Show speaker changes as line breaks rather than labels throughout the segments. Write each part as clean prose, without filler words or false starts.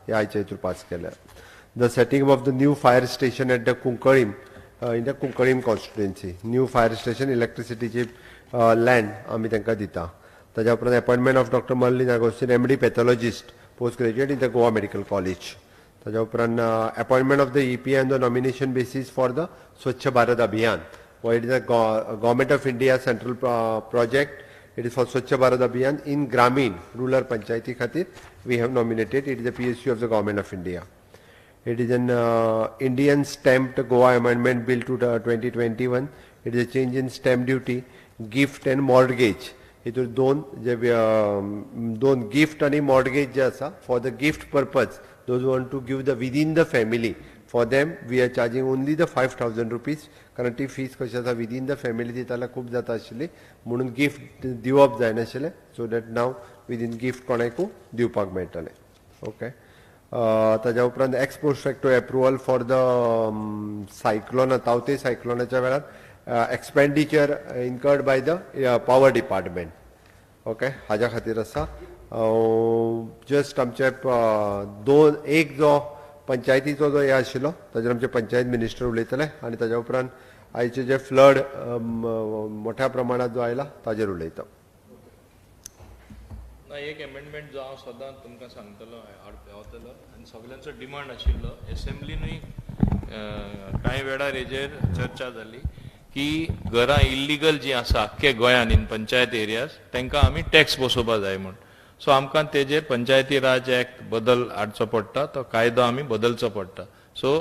हे आयच्या हितूर पास केल्या. The setting of the new fire station at the Cuncolim in the Cuncolim constituency, new fire station इलेक्ट्रिसिटीची land आमी तांकां दिता. ताज्या उपरांत appointment of Doctor Merlin Agostinho MD pathologist post graduate in the Goa Medical College. ताज्या उपरांत appointment of the EPI on the nomination basis for the Swachh Bharat Abhiyan. It is a Government of India central project. It is for Swachh Bharat Abhiyan in Gramin rural पंचायती खातीर we have nominated. It is a PSU of the Government of India. It is an Indian Stamped Goa Amendment Bill to 2021. It is a change in stamp duty, gift and mortgage. हितूर दोन जे दोन gift आनी mortgage जे आसा for the gift purpose, those want to give the within the family, for them we are charging only the 5,000 rupees. कारण ती fees कशी आसा within the family दिता जाल्यार खूब जाता आशिल्ली म्हणून गिफ्ट दिवप जायनाशिल्लें, so that now within gift कोणाकूय दिवपाक मेळटलें. ओके, ताज्या उपरांत ex post facto approval for the cyclone, तावते सायक्लोनाच्या वेळार expenditure incurred by the power department. Okay, हाज्या खातीर आसा. जस्ट आमचे दोन एक जो पंचायतीचो जो हे आशिल्लो ताजेर आमचे पंचायत मिनिस्टर उलयतले आनी ताज्या उपरांत आयचे जे फ्लड मोठ्या प्रमाणात जो आयला ताजेर उलयता.
ना, एक एमेंडमेंट जो हांव सदांच तुमकां सांगतलो वतलो आनी सगल्यांचो डिमांड आशिल्लो, एसेंब्लीनूय कांय वेळार हेजेर चर्चा जाली की घरां इल्लिगल जीं आसा आख्खे गोंयान इन पंचायत एरियाज तांकां आमी टॅक्स बसोवपा जाय म्हूण. सो आमकां तेजेर पंचायती राज एक्ट बदल हाडचो पडटा, तो कायदो आमी बदलचो पडटा. सो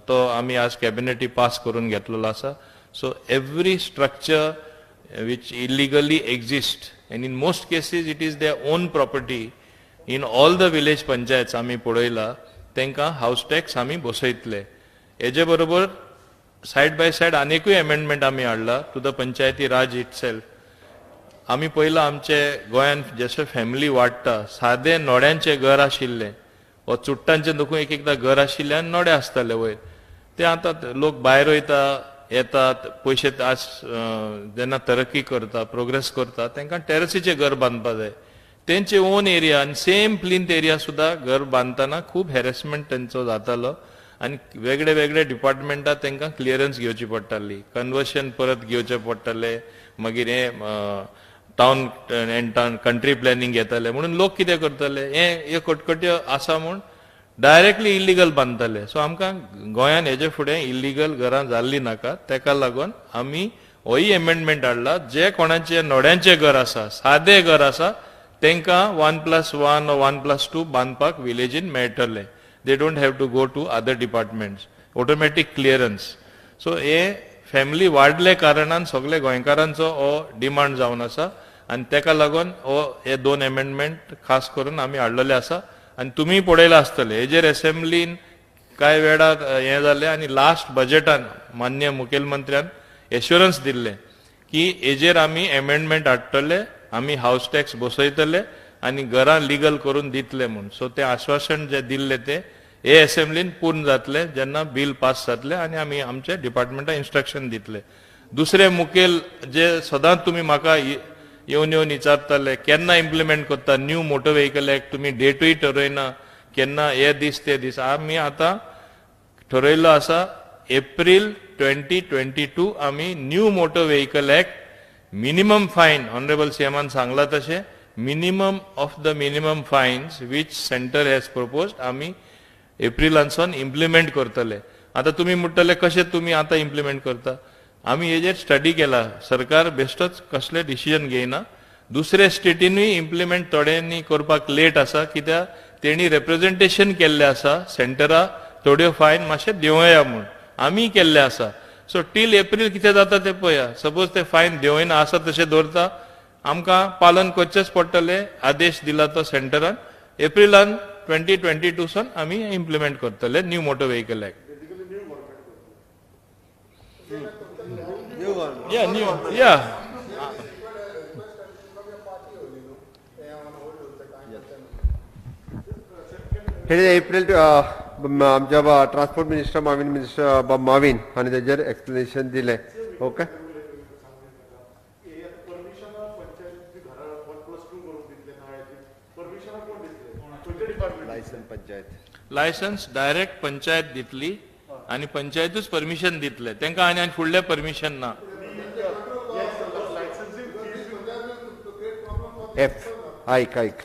तो आमी आज कॅबिनेटी पास करून घेतलेलो आसा. So every structure which illegally exist and in most cases it is their own property in all the village panchayats आमी पळयला तांकां हावस टॅक्स आमी बसयतले. हेजे बरोबर सायड बाय सायड आनिकूय एमेंडमेंट आमी हाडला to the Panchayati Raj itself. आमी पयला आमचे गोंयान जशें फॅमिली वाडटा, सादें नोड्यांचें घर आशिल्लें वा चुट्टांचें दुखून एक एकदां घर आशिल्लें आनी नोडे आसताले वयर, ते आतां लोक भायर वयता येतात पयशे आज जेन्ना तरक्की करता प्रोग्रेस करता तांकां टेरसीचें घर बांदपा जाय. तेंचे ओन एरिया आनी सेम प्लिंथ एरिया सुद्दां घर बांदतना खूब हॅरेसमेंट तेंचो जातालो आनी वेगळे वेगळे डिपार्टमेंटां तांकां क्लियरन्स घेवची पडटाली, कन्वर्शन परत घेवचें पडटालें, मागीर हें town and town country planning घेताले. म्हणून लोक कितें करताले हे कटकट्यो आसा म्हूण डायरेक्टली इल्लिगल बांदताले. सो आमकां गोंयान हेजे फुडें इल्लिगल घरां जाल्लीं नाका, तेका लागून आमी होय एमेंडमेंट हाडला. जे कोणाचे नोड्यांचें घर आसा, सादें घर आसा, तांकां 1+1 वा 1+2 बांदपाक विलेजीन मेळटलें. They don't have to go to other departments, automatic clearance. So हे फॅमिली वाडले कारणान सगळे गोंयकारांचो हो डिमांड जावन आसा आनी तेका लागून हो हे दोन एमेंडमेंट खास करून आमी हाडलेले आसा. आनी तुमी पळयलां आसतलें हेजेर एसेंब्लीन कांय वेळार हें जालें आनी लास्ट बजेटान मान्य मुखेलमंत्र्यान एश्युरन्स दिल्लें की हेजेर आमी एमेंडमेंट हाडटले, आमी हावस टॅक्स बसयतले आनी घरां लिगल करून दितले म्हूण. सो तें आश्वासन जें दिल्लें तें हे एसेंब्लीन पूर्ण जातलें जेन्ना बील पास जातलें आनी आमी आमचे डिपार्टमेंटाक इन्स्ट्रक्शन दितले. दुसरें मुखेल जे सदांच तुमी म्हाका येवन येवन विचारताले केन्ना इम्प्लिमेंट करता न्यू मोटर व्हेकल एक्ट, तुमी डेटूय ठरयना केन्ना हे दीस ते दीस. आमी आतां ठरयल्लो आसा एप्रील 2022 आमी new motor vehicle act minimum fine, honourable सीएमान सांगला तशें minimum of the minimum fines which centre has proposed आमी एप्रिलानसून इम्प्लिमेंट करतले. आतां तुमी म्हणटले कशें तुमी आतां इम्प्लिमेंट करता, आमी हेजेर स्टडी केला, सरकार बेश्टोच कसले डिसिजन घेयना. दुसरे स्टेटीनूय इम्प्लिमेंट थोड्यांनी करपाक लेट आसा, कित्याक तेणी रेप्रेजेंटेशन केल्लें आसा सेंटरा थोड्यो फायन मातशें देंवया म्हूण, आमी केल्लें आसा. सो टील एप्रील कितें जाता तें पळया. सपोज ते फायन देंवयना आसा तशें दवरता, आमकां पालन करचेंच पडटलें, आदेश दिला तो सेंटरान. एप्रिलान 2022 सान आमी इम्प्लिमेंट करतले new motor vehicle act. Yeah, new, yeah.
हे एप्रिल आमच्या ट्रान्सपोर्ट मिनिस्टर माविन मिनिस्टर बाब माविन हांणी तेजेर एक्सप्लेनेशन दिलें. Okay, Panchayat.
Licence direct panchayat दितली आनी पंचायतूच परमिशन दितले तांकां, आनी फुडलें परमिशन ना.
एफ आयक आयक,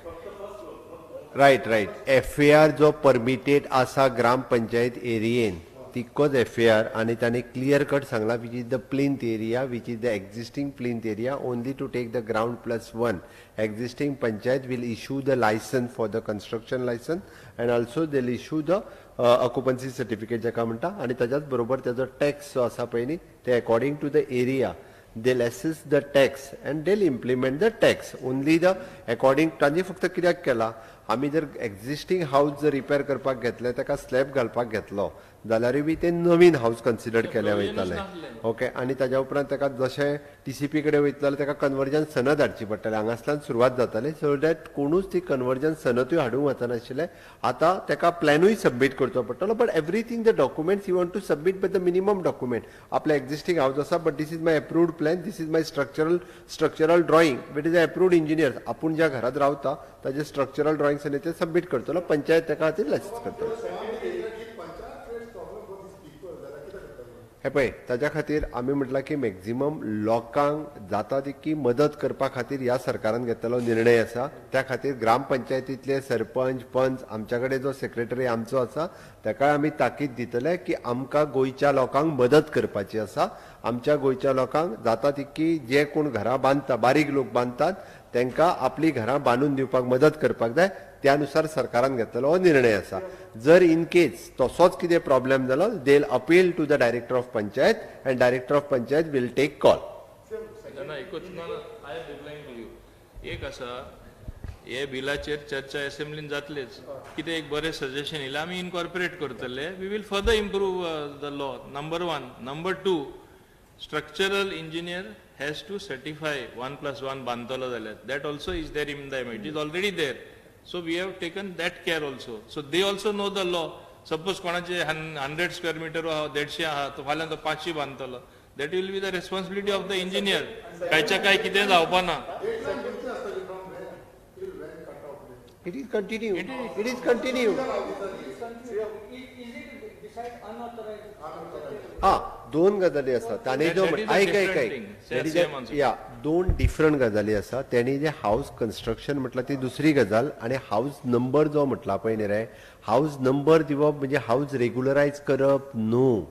right right. F A R जो परमिटेड आसा ग्राम पंचायत एरियेन तितकोच एफ ए आर, आनी ताणें क्लियर कट सांगला which is the plinth area, which is the existing plinth area, only to take the ground plus one. Existing panchayat will issue the licence for the construction licence and also they issue the occupancy certificate जाका म्हणटा, आनी ताच्याच बरोबर ताजो tax जो आसा पळय न्ही ते according to the area they'll assess the tax and they'll implement the tax only the according. तांणी फक्त कित्याक केला, आमी जर एक्झिस्टींग हावस जर रिपेर करपाक घेतले, ताका स्लॅब घालपाक घेतलो जाल्यारूय बी ते नवीन हावस कन्सिडर केले वयताले. ओके, आनी ताज्या उपरांत ताका जशें टीसीपी कडेन वयतलो जाल्यार ताका कन्वर्जन सनद हाडची पडटली, हांगासल्यान सुरवात जाताली, सो that कोणूच ती कन्वर्जन सनदूय हाडूंक वचनाशिल्ले. आतां ताका प्लॅनूय सबमीट करचो पडटलो, but everything the documents you want to submit, but the minimum document आपले एक्झिस्टींग हावस आसा, but this is my approved plan, this is my structural drawing, it is a approved engineer. आपूण ज्या घरात रावता ताजे स्ट्रक्चरल ड्रॉइंग्स आनी ते submit करतलो, पंचायत ताका खातीर लायसन्स करतलो. हे पळय, ताज्या खातीर आमी म्हटलां की मॅक्झिमम लोकांक जाता तितकी मदत करपा खातीर ह्या सरकारान घेतलेलो निर्णय आसा. त्या खातीर ग्रामपंचायतींतले सरपंच पंच आमच्या कडेन जो सेक्रेटरी आमचो आसा ताकाय आमी ताकीद दितले की आमकां गोंयच्या लोकांक मदत करपाची आसा. आमच्या गोंयच्या लोकांक जाता तितकी जे कोण घरां बांदता, बारीक लोक बांदतात, तांकां आपली घरां बांदून दिवपाक मदत करपाक जाय. त्यानुसार सरकारान घेतलेलो हो निर्णय आसा. जर इन केस तसोच कितें प्रॉब्लेम जालो, they appeal to the director of panchayat and director of panchayat will take call.
ना एकूच ना, I am replying to you. एक आसा, हे बिलाचेर चर्चा असेंब्लीन जातलीच, कितें एक बरें सजेशन येयलें आमी इनकॉर्पोरेट करतले, we will further improve the law. Number one. Number two, structural engineer has to certify 1+1 बांदतलो जाल्यार, that also is there in the, it is already there. So we have taken that care also. So they also know the law. Suppose कोणाचे 100 square metre आहा, 150 आहा, तो फाल्यां तो 500 बांदतलो, that will be the responsibility of the engineer. कांयच्या काय कितें जावपा ना.
It is continue, it is continue. हा, दोन गजाली आसा. ताणें जो आयक आयक आयक या दोन डिफरंट गजाली आसा. तेणी जे हावस कन्स्ट्रक्शन म्हटलां ती दुसरी गजाल, आनी हावस नंबर जो म्हटला पळय न्ही रे, हावस नंबर दिवप म्हणजे हावस रेगुलरायज करप न्हू.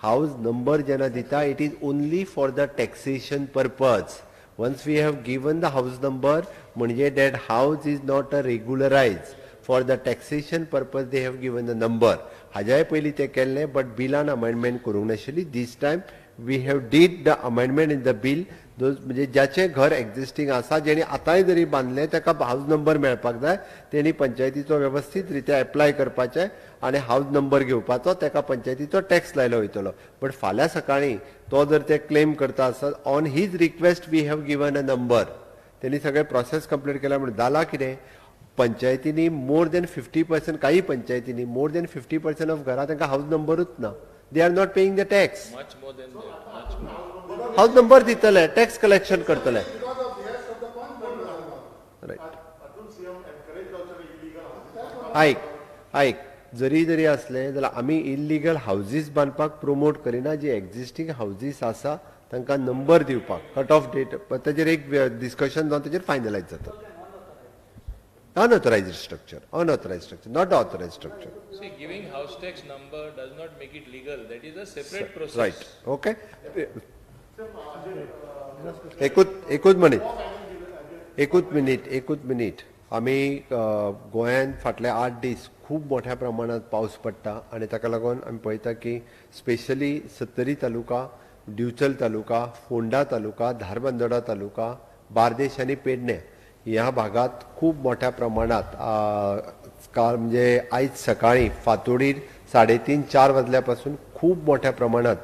हावस नंबर जेन्ना दिता it is only for the taxation purpose. Once we have given the house number म्हणजे that house is not a regularise, for the taxation purpose they have given the number. हाज्याय पयलीं तें केल्लें, बट बिलान अमेंडमेंट करूंक नाशिल्ली. This time we have did the amendment in the bill. Those म्हणजे ज्याचें घर existing आसा, जेणी आतांय जरी बांदलें ताका हावस नंबर मेळपाक जाय, तेणी पंचायतीचो वेवस्थीत रित्या एप्लाय करपाचें आनी हावस नंबर घेवपाचो, ताका पंचायतीचो टॅक्स लायलो वयतलो. बट फाल्यां सकाळीं तो जर ते क्लेम करता आसत, on his request we have given a number. तेणी सगळें प्रोसेस कंप्लीट केल्या म्हणून जालां कितें, पंचायतींनी मोर देन 50%, काही पंचायतींनी मोर देन 50% ऑफ घरां तांकां हावस नंबरूच ना. They are not paying the tax. House number दितले, टॅक्स कलेक्शन करतले. रायट, आयक आयक, जरी जरी असले जाल्यार आमी इल्लिगल हावजीस बांदपाक प्रोमोट करिना. जी एक्झिस्टींग हावजीस आसा तांकां नंबर दिवपाक कट ऑफ डेट ताजेर एक डिस्कशन जावन ताजेर फायनलायज जाता. Unauthorized structure, unauthorized structure, not authorized structure.
See, giving house tax number does not make it legal. That is a separate process.
Right. Okay. एकूच minute, एकूच minute, एकूच minute. आमी गोंयांत फाटले 8 दीस खूब मोठ्या प्रमाणात पावस पडटा आनी ताका लागून आमी पळयता की स्पेशली सत्तरी तालुका, दिवचल तालुका, फोंडा तालुका, धारबांदोडा तालुका, बार्देश आनी पेडणे ह्या भागात खूब मोठ्या प्रमाणात काल म्हणजे आयज सकाळी फांतोडीर 3:30-4 वाजल्या पासून खूब मोठ्या प्रमाणात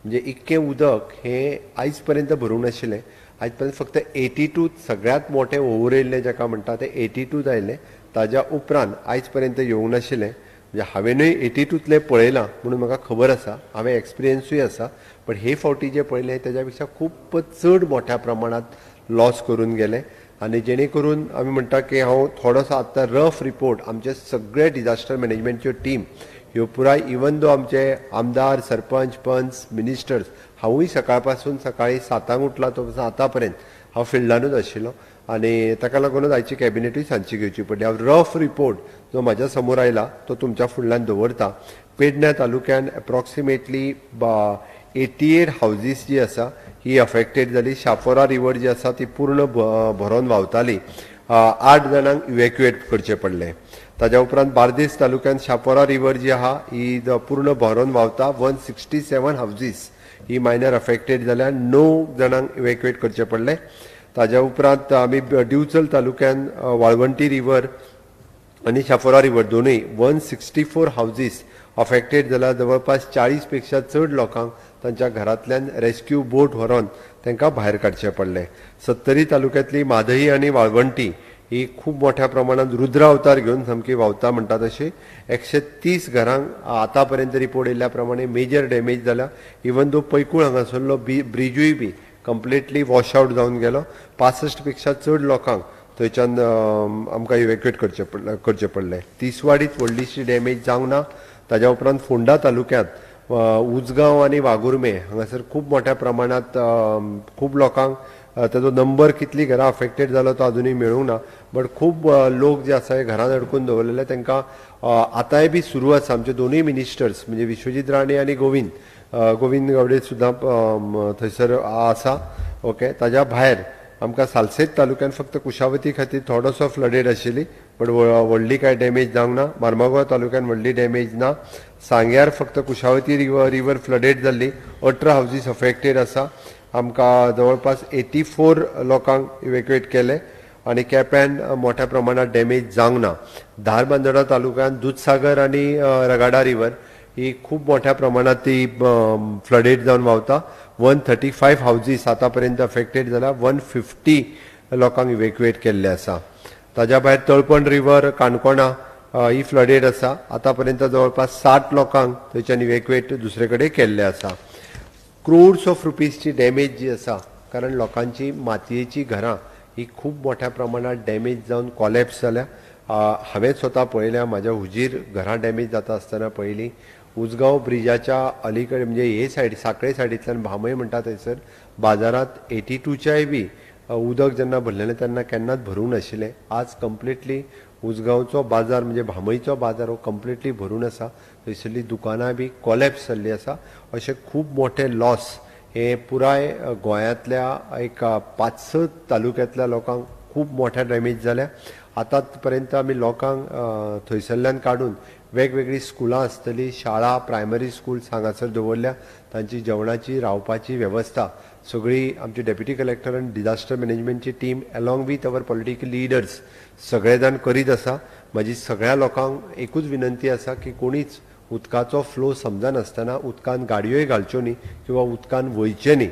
म्हणजे इतकें उदक हें आयज पर्यंत भरूंक नाशिल्लें. आयज पर्यंत फक्त 82 सगळ्यांत मोठें ओवर येयल्लें जाका म्हणटा तें 82 आयलें. ताज्या उपरांत आयज पर्यंत येवंक नाशिल्लें. म्हणजे हांवेनूय 82तलें पळयलां म्हणून म्हाका खबर आसा, हांवें एक्सपिरियन्सूय आसा. पण हे फावटी जें पळयलें ताज्या पेक्षा खूब चड मोठ्या प्रमाणात लॉस करून गेले. आनी जेणे करून आमी म्हणटा की हांव थोडोसो आत्तां रफ रिपोर्ट आमचे सगळे डिजास्टर मॅनेजमेंटच्यो टीम ह्यो पुराय, इवन दो आमचे आमदार, सरपंच, पंच, मिनिस्टर्स, हांवूय सकाळ पासून सकाळी 7 उठला तो आतां पर्यंत हांव फिल्डानूच आशिल्लो आनी ताका लागूनच आयची कॅबिनेटूय सांजची घेवची पडली. हांव रफ रिपोर्ट जो म्हाज्या समोर आयला तो तुमच्या फुडल्यान दवरता. पेडण्या तालुक्यान एप्रॉक्सिमेटली 88 हावजीस जी आसा ही अफेक्टेड जाली. शापोरा रिवर जी आसा ती पूर्ण भरोन व्हांवताली. 8 जाणांक इवॅक्युएट करचें पडलें. ताज्या उपरांत बार्देस तालुक्यान शापोरा रिवर जी आहा ही पूर्ण भरोन व्हांवता. 167 हावजीस ही मायनर अफेक्टेड जाल्या. 9 जाणांक इवॅक्युएट करचें पडलें. ताज्या उपरांत आमी दिवचल तालुक्यान वाळवंटी रिवर आनी शापोरा रिवर दोनूय 164 हावजीस अफेक्टेड जाल्या. जवळपास 40 पेक्षा चड लोकांक तांच्या घरांतल्यान रेस्क्यू बोट व्हरोन तांकां भायर काडचें पडलें. सत्तरी तालुक्यांतली माधई आनी वाळवंटी ही खूब मोठ्या प्रमाणात रुद्रावतार घेवन सामकी व्हांवता म्हणटा तशी 130 घरांक आतां पर्यंत रिपोर्ट येयल्ल्या प्रमाणे मेजर डॅमेज जाल्या. इवन दो पैकूळ हांगासरलो ब्रिजूय बी कंप्लिटली वॉश आवट जावन गेलो. 65 पेक्षा चड लोकांक थंयच्यान आमकां इवॅक्युएट करचें पडलें. तिसवाडीत व्हडलीशी डॅमेज जावंक ना. ताज्या उपरांत फोंडा तालुक्यांत उजगांव आनी वागुर्मे हांगासर खूब मोठ्या प्रमाणात खूब लोकांक ताजो नंबर कितली घरां अफेक्टेड जालो तो अजुनूय मेळूंक ना, बट खूब लोक जे आसा हे घरान अडकून दवरलेले तांकां आतांय बी सुरू आसा. आमचे दोनूय मिनिस्टर्स म्हणजे विश्वजीत राणे आनी गोविंद गावडे सुद्दां थंयसर आसा. ओके, ताज्या भायर आमकां सालसेत तालुक्यान फक्त कुशावती खातीर थोडोसो फ्लडेड आशिल्ली, बट व्हडली कांय डॅमेज जावंक ना. मार्मागोवा तालुक्यान व्हडली डॅमेज ना. सांग्यार फक्त कुशावती रिवर फ्लडेड जाल्ली. 18 हावजीस अफेक्टेड आसा. आमकां जवळपास 84 लोकांक इवॅक्युएट केले आनी केप्यान मोठ्या प्रमाणात डॅमेज जावंक ना. धारबांदोडा तालुक्यान दुदसागर आनी रगाडा रिवर ही खूब मोठ्या प्रमाणात ती फ्लडेड जावन व्हांवता. 135 हावजीस आतां पर्यंत अफेक्टेड जाल्या. 150 लोकांक इवॅक्युएट केल्ले आसा. ताज्या भायर तळपण रिवर काणकोणा ही फ्लडेड आसा. आतां पर्यंत जवळपास 60 लोकांक थंयच्यान इवॅक्युएट दुसरे कडेन केल्ले आसा. क्रोड्स ऑफ रुपीजची डॅमेज जी आसा, कारण लोकांची मातयेची घरां ही खूब मोठ्या प्रमाणात डॅमेज जावन कॉलॅप्स जाल्या. हांवें स्वता पळयल्या, म्हाज्या हुजीर घरां डॅमेज जाता आसतना पळयली. उजगांव ब्रिजाच्या अलीकडे म्हणजे हे सायड साखळे सायडींतल्यान भामय म्हणटा थंयसर बाजारांत 82च्याय बी उदक जेन्ना भरलेलें तेन्ना केन्नाच भरूंक नाशिल्लें. आज कंप्लिटली उजगांवचो बाजार म्हणजे भामयचो बाजार हो कंप्लिटली भरून आसा. थंयसरली दुकानां बी कॉलॅप्स जाल्ली आसा. अशे खूब मोठे लॉस हे पुराय गोंयांतल्या एक 5-6 तालुक्यांतल्या लोकांक खूब मोठ्या डॅमेज जाल्या. आतां पर्यंत आमी लोकांक थंयसरल्यान काडून वेगवेगळीं स्कुलां आसतली, शाळा, प्रायमरी स्कूल्स हांगासर दवरल्या. तांची जेवणाची, रावपाची वेवस्था सगळी आमची डेप्युटी कलेक्टर आनी disaster मॅनेजमेंटची team along with our political leaders सगळे जाण करीत आसा. म्हाजी सगळ्या लोकांक एकूच विनंती आसा की कोणीच उदकाचो फ्लो समजनासतना उदकान गाडयोय घालच्यो न्ही किंवा उदकान वयचें न्ही.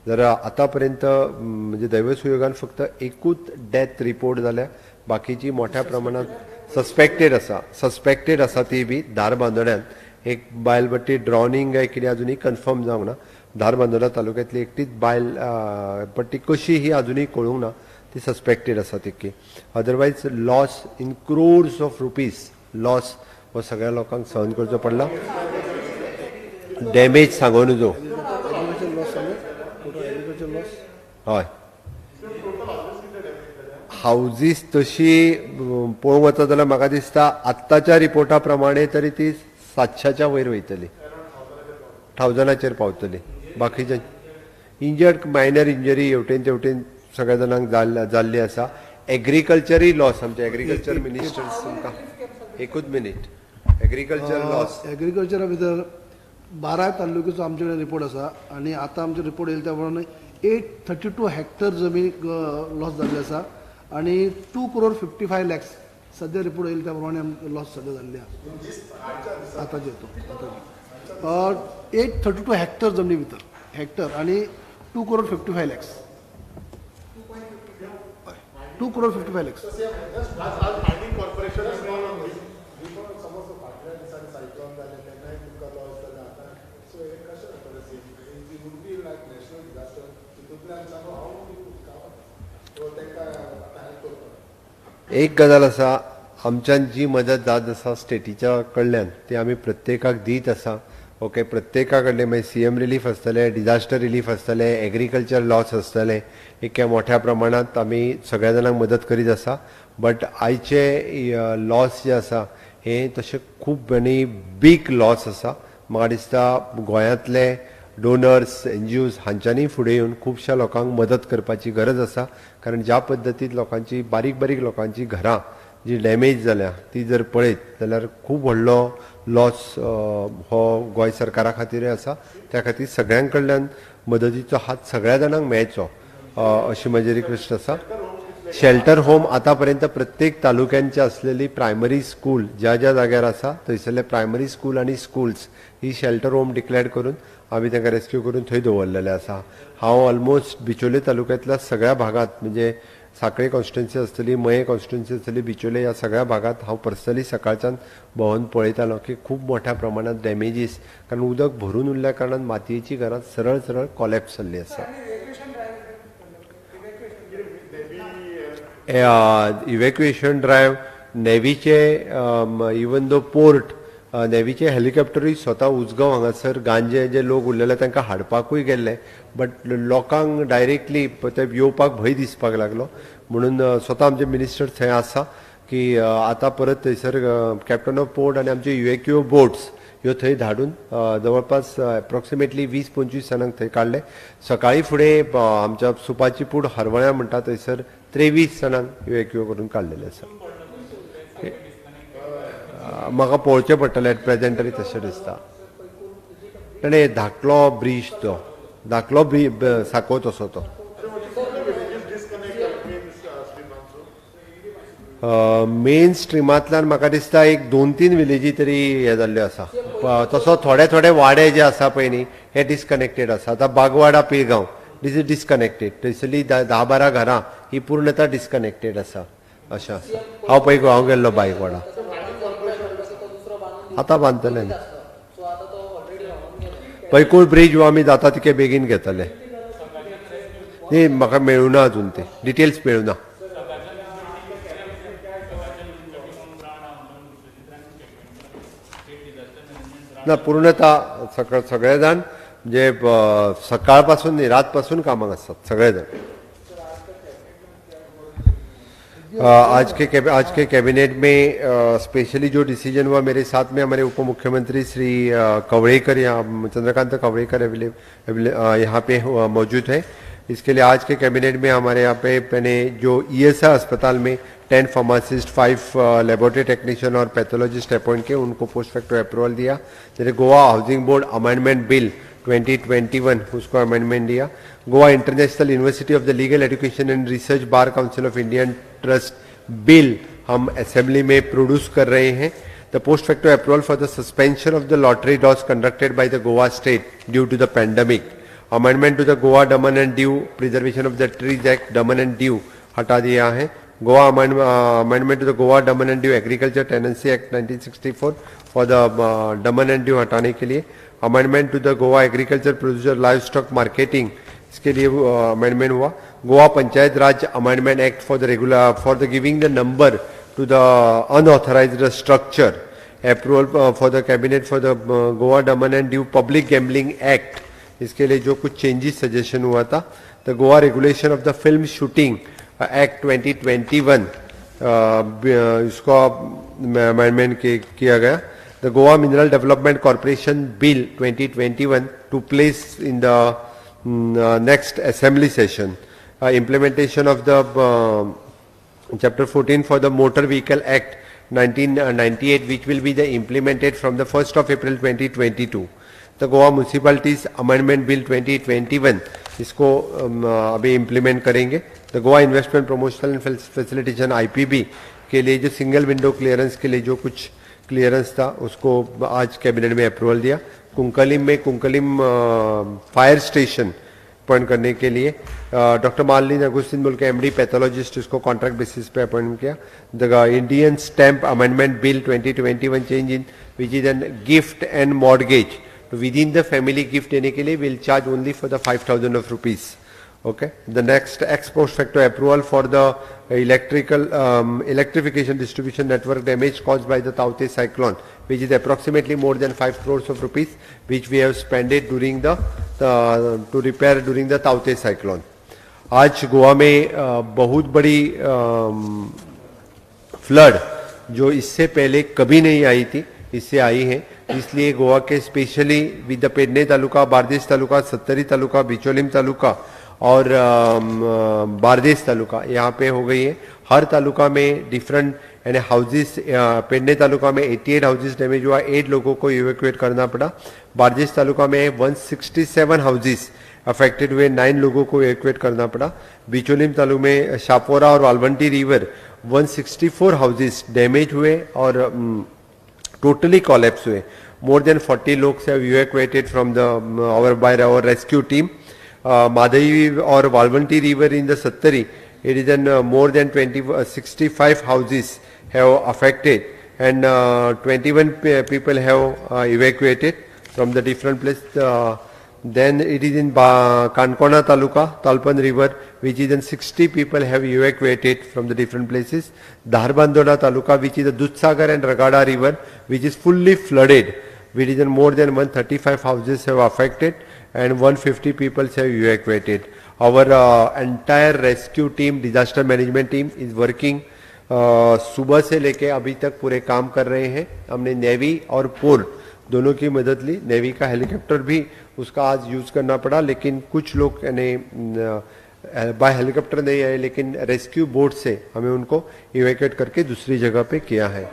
जर आतां पर्यंत म्हणजे दैवसुयोगान फक्त एकूच डेथ रिपोर्ट जाल्या, बाकीची मोठ्या प्रमाणात सस्पेक्टेड आसा. सस्पेक्टेड आसा ती बी धारबांदोड्यान एक बायल, बट ती ड्रॉनिंग काय कितें अजुनूय कन्फर्म जावंक ना. धारबांदोडा तालुक्यांतली एकटीच बायल, बट ती कशी ही अजुनूय कळूंक ना, ती सस्पेक्टेड आसा तितकी. Otherwise loss in crores of rupees loss हो सगळ्या लोकांक सहन करचो पडला. डॅमेज सांगू नजो. हय, हावजीस तशी पळोवंक वचत जाल्यार म्हाका दिसता आत्ताच्या रिपोर्टा प्रमाणे तरी ती 700च्या वयर वयतली, 1000ाचेर पावतली. बाकीचे इंजर्ड, मायनर इंजरी हेवटेन तेवटेन सगळ्या जाणांक जाल्ली आसा. एग्रीकल्चरय लॉस, आमचे एग्रीकल्चर मिनिस्टर्स तुमकां एकूच मिनीट. एग्रीकल्चर लॉस,
एग्रीकल्चरा भितर 12 तालुक्याचो आमचे कडेन रिपोर्ट आसा आनी आतां आमचे रिपोर्ट येयले त्या प्रमाणे 832 हॅक्टर जमीन लॉस जाल्ली आसा आनी 2 crore 55 lakhs सद्या रिपोर्ट येयले त्या प्रमाणे लॉस सद्या जाल्ली आसा. आतांचे तो आतांचे 832 हॅक्टर जमनी भितर हॅक्टर आनी 2 crore 55 lakhs, 2 crore 55 lakhs.
So तांकां आतां हेल्प करपाक.
एक गजाल आसा, आमच्यान जी मदत जात आसा स्टेटीच्या कडल्यान ती आमी प्रत्येकाक दीत आसा. ओके, प्रत्येका कडले मागीर सीएम रिलीफ आसतलें, डिजास्टर रिलीफ आसतलें, एग्रीकल्चर लॉस आसतलें, इतक्या मोठ्या प्रमाणांत आमी सगळ्या जाणांक मदत करीत आसा. बट आयचे लॉस जे आसा हे तशें खूब आनी बीग लॉस आसा. म्हाका दिसता गोंयांतले डोनर्स, एनजीओज हांच्यांनी फुडें येवन खुबश्या लोकांक मदत करपाची गरज आसा, कारण ज्या पद्दतीन लोकांची बारीक बारीक लोकांची घरां जी डॅमेज जाल्या ती जर पळयत जाल्यार खूब व्हडलो लॉस हो गोंय सरकारा खातीरय आसा. त्या खातीर सगळ्यां कडल्यान मदतीचो हात सगळ्या जाणांक मेळचो अशी म्हजी रिक्वेस्ट आसा. शेल्टर होम आतां पर्यंत प्रत्येक तालुक्यांची असलेली प्रायमरी स्कूल ज्या ज्या जाग्यार आसा थंयसरले प्रायमरी स्कूल आनी स्कुल्स ही शेल्टर होम डिक्लेअर करून आमी तांकां रेस्क्यू करून थंय दवरलेले आसा. हांव ऑलमोस्ट बिचोले तालुक्यांतल्या सगळ्या भागांत, म्हणजे साखळे कॉन्स्टिट्युन्सी आसतली, मये कॉन्स्टिट्युन्सी आसतली, बिचोले ह्या सगळ्या भागांत हांव पर्सनली सकाळच्यान भोंवन पळयतालो की खूब मोठ्या प्रमाणात डॅमेजीस, कारण उदक भरून उरल्या कारणान मातयेची घरां सरळ सरळ कॉलॅप्स जाल्ली आसा. इव्हॅक्युएशन ड्रायव्ह नेवीचे, इवन दो पोर्ट नेवीचे हेलिकॉप्टरूय स्वता उजगांव हांगासर गांजे जे लोक उरलेले तांकां हाडपाकूय गेल्ले, बट लोकांक डायरेक्टली ते येवपाक भंय दिसपाक लागलो, म्हणून स्वता आमचे मिनिस्टर थंय आसा की आतां परत थंयसर कॅप्टन ऑफ पोर्ट आनी आमचे इव्हॅक्युओ बोट्स ह्यो थंय धाडून जवळपास एप्रॉक्सिमेटली 20-25 जाणांक थंय काडले. सकाळी फुडें आमच्या सुपाची पूड हरवळ्या म्हणटा थंयसर 23 जाणांक इव्हॅक्युओ करून काडलेले आसा. म्हाका पळोवचें पडटलें, एट प्रेजेंट तरी तशें दिसता. आनी धाकलो ब्रीज, तो धाकलो ब्रीज साकोव तसो तो मेन स्ट्रिमांतल्यान म्हाका दिसता एक 2-3 विलेजी तरी हे जाल्ल्यो आसा. तसो थोडे थोडे वाडे जे आसा पळय न्ही हे डिस्कनेक्टेड आसा. आतां बागवाडा पिळगांव this is disconnected, थंयसरली 10-12 घरां ही पूर्णता डिस्कनेक्टेड आसा अशें आसा. हांव पळय हांव गेल्लो बागवाडा, आतां बांदतले न्ही पैकूळ ब्रीज हो आमी जाता तितके बेगीन घेतले. न्ही म्हाका मेळुना अजून ते डिटेल्स मेळुना. ना पूर्णतः सगळे जाण म्हणजे सकाळपासून न्ही रातपासून कामाक आसतात सगळे जाण. आज के कैबिनेट में स्पेशली जो डिसीजन हुआ, मेरे साथ में हमारे उप मुख्यमंत्री श्री कवड़ेकर, यहाँ चंद्रकांत कवड़ेकर यहाँ पे मौजूद है. इसके लिए आज के कैबिनेट में हमारे यहाँ पे मैंने जो ईएसआई अस्पताल में 10 फार्मासिस्ट, 5 लेबोरेटरी टेक्नीशियन और पैथोलॉजिस्ट अपॉइंट किए, उनको पोस्ट फैक्टो अप्रूवल दिया. जैसे Goa housing board amendment bill 2021 उसको अमेंडमेंट दिया. Goa International University of the Legal Education and Research Bar Council of Indian Trust Bill हम असेंबली में प्रोड्यूस कर रहे हैं. The post facto approval for the suspension of the lottery draws conducted by the Goa state due to the pandemic. Amendment to the Goa Daman and Diu Preservation of the Trees Act, Daman and Diu हटा दिया है. Goa amendment to the Goa Daman and Diu Agriculture Tenancy Act 1964 for the Daman and Diu हटाने K लिए. Amendment to the Goa Agriculture Producer Livestock Marketing इसके लिए amendment हुआ. Goa Panchayat Raj Amendment Act for the regular for the giving the number to the unauthorized structure. Approval for the cabinet for the Goa Daman and Diu Public Gambling Act इसके लिए जो कुछ changes suggestion हुआ था. The Goa Regulation of the Film Shooting Act 2021 इसको amendment किया गया. The Goa Mineral Development Corporation Bill 2021 to place in the next assembly session. Implementation of the Chapter 14 for the Motor Vehicle Act 1998, which will be the implemented from the 1st of April 2022. The Goa Municipalities Amendment Bill 2021 इसको अभी implement करेंगे. The Goa Investment Promotion and Facilitation IPB K लिए जो single window clearance K लिए जो कुछ clearance था उसको आज कैबिनेट में अप्रूवल दिया. कुंकलिम में कुंकलिम फायर स्टेशन अपॉइंट करने के लिए डॉक्टर मालिन अगुस्तिन बोल के एमडी पैथोलॉजिस्ट इसको कॉन्ट्रैक्ट बेसिस पे अपॉइंट किया. The Indian Stamp Amendment Bill 2021 change in which is an gift and mortgage within the family gift देने के लिए will charge only for the 5,000 of rupees. Okay, the next ex post facto approval for the electrical electrification distribution network damage caused by the Tauktae cyclone, which is approximately more than 5 crores of rupees, which we have spent it during the to repair during the Tauktae cyclone. आज गोवा में बहुत बड़ी flood जो इससे पहले कभी नहीं आई थी, इससे आई है। इसलिए Goa K specially with the Pedne taluka, Bardez taluka, Sattari taluka, Bicholim taluka और बारदेस तालुका यहाँ पे हो गई है। हर तालुका में डिफरेंट यानी हाउसेस, पेडने तालुका में 88 हाउसेस डैमेज हुआ, 8 लोगों को इवेक्यूएट करना पड़ा। बारदेस तालुका में 167 हाउसेस अफेक्टेड हुए, 9 लोगों को इवेक्यूएट करना पड़ा। बिचोलिम तालुक में शापोरा और वालवंटी रिवर 164 हाउसेस डैमेज हुए और टोटली कॉलेप्स हुए। More than 40 log have evacuated from the our by our rescue team. Mhadei Aur Valvanti river in the Sattari, it is an more than 65 houses have affected and 21 people have evacuated from the different place. Then it is in Kankona Taluka, Talpan River, which is in 60 people have evacuated from the different places. Dharbandora Taluka, which is the Dudhsagar and Ragada River, which is fully flooded, which is in more than 135 houses have affected and 150 people have evacuated. Our entire rescue team, disaster management team is working. सुबह से लेके अभी तक पूरे काम कर रहे हैं। हमने नेवी और port दोनों की मदद ली। नेवी का हेलीकॉप्टर भी उसका आज यूज करना पड़ा, लेकिन कुछ लोग यानी बाय हेलीकॉप्टर नहीं आए, लेकिन रेस्क्यू बोट से हमें उनको इवैक्यूएट करके दूसरी जगह पे किया है।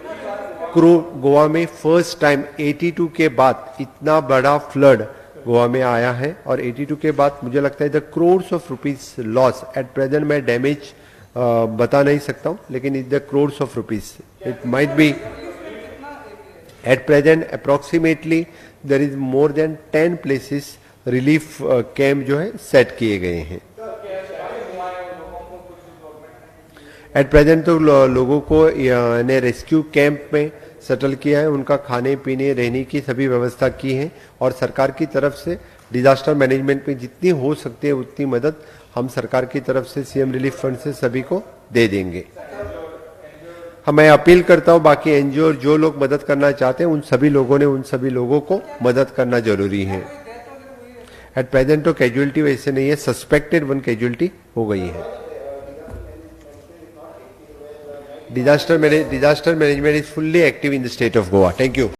क्रो गोवा में फर्स्ट टाइम 82 के बाद इतना बड़ा फ्लड गोवा में आया है और 82 के बाद मुझे लगता है the crores of rupees loss at present. मैं डैमेज बता नहीं सकता हूँ, लेकिन is the crores of rupees it might be. At present approximately there is more than 10 places relief camp जो है सेट किए गए हैं। एट प्रेजेंट तो लोगों को ने रेस्क्यू कैंप में सेटल किया है, उनका खाने पीने रहने की सभी व्यवस्था की है और सरकार की तरफ से डिजास्टर मैनेजमेंट में जितनी हो सकती है उतनी मदद हम सरकार की तरफ से सीएम रिलीफ फंड से सभी को दे देंगे। हाँ, मैं अपील करता हूँ बाकी एनजीओ और जो लोग मदद करना चाहते हैं उन सभी लोगों ने उन सभी लोगों को मदद करना जरूरी है। एट प्रेजेंट तो कैजुअलिटी वैसे नहीं है, सस्पेक्टेड वन कैजुअलिटी हो गई है। Disaster management is fully active in the state of Goa. Thank you.